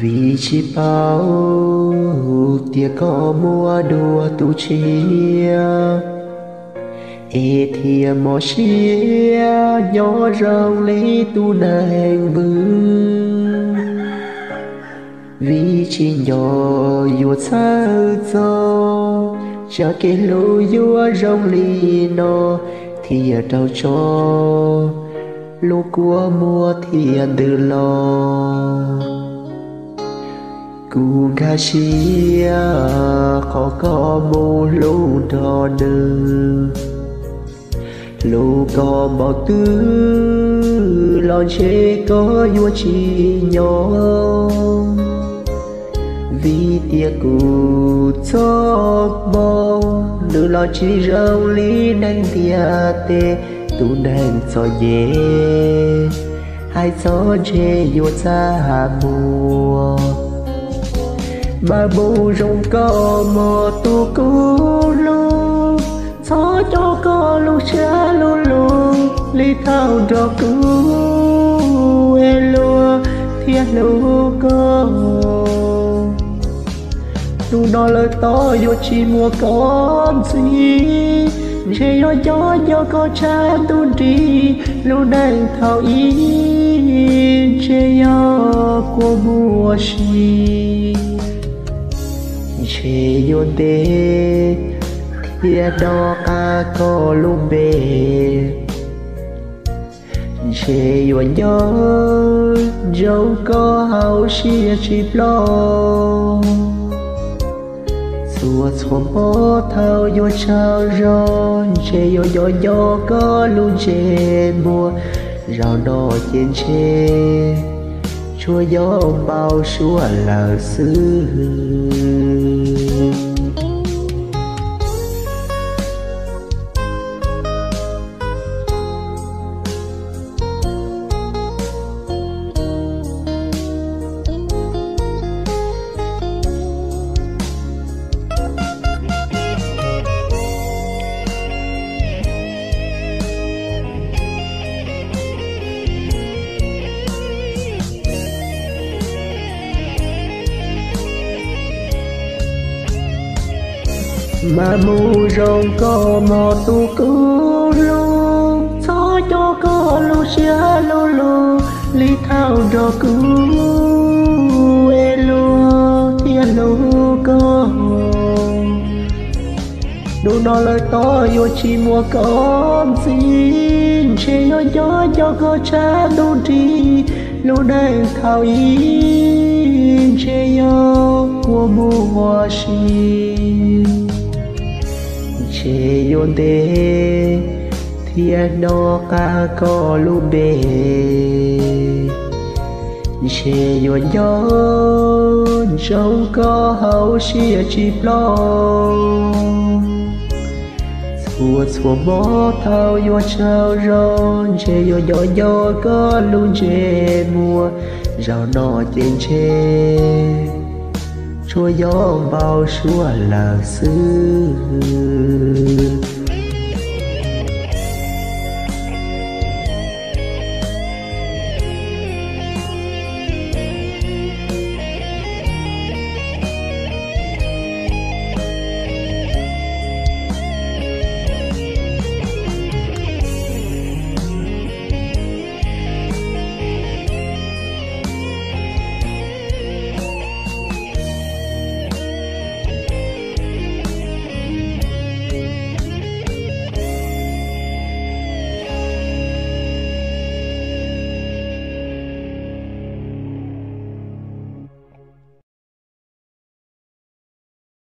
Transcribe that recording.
Vim tsis paub tias koj muaj dua tus tshiab, es thiaj mob siab nyob zoo li tus neeg vwm. Vim tsis nco yuav txhawj txog tsam kev hlub yuav zoo li no, thiaj raug tso lub kua muag thiaj ntws los. Kuv nkag siab qhov koj mus hlub nrog nws, hlub koj npaum twg los ntshe koj yuav tsis nyob. Vim tias kuv txoj hmoo nws los tsis zoo li neeg ntiaj teb, tus neeg txom nyem hais txog ntshe yuav txaj muag. Mas mus zoo koj mog tus kuv hlub, txhob coj koj lub siab lub lug li thaum nrog kuv es luag thiaj hlub koj. Hnub no lawm tom yuav tsis muaj koj ntxiv, ntshe yuav nco nco koj tshaj ntuj nrig, lub neej thaum ub ntshe yog kua muag si. Ntshe yuav ntev thiaj hnov qab koj lub npe, ntshe yuav nco ntsoov koj hauv siab tsis ploj. Txhua txhua hmo thaum yuav tsaug zog, ntshe yuav nco nco koj lub ntsej muag. Zaum no ces ntshe tsuas yog npau suav lawm xwb. Mas mus zoo koj mog tus kuv hlub, txhob coj koj lub siab lub lug li thaum nrog kuv es luag thiaj hlub koj. Hnub no lawm tom yuav tsis muaj koj ntxiv, ntshe yuav nco nco koj tshaj ntuj nrig, lub neej thaum ub ntshe yog kua muag si. Ntshe yuav ntev thiaj hnov qab koj lub npe, ntshe yuav nco ntsoov koj hauv siab tsis ploj. Txhua txhua hmo thaum yuav tsaug zog, ntshe yuav nco nco koj lub ntsej muag. Zaum no ces ntshe tsuas yog npau suav lawm xwb.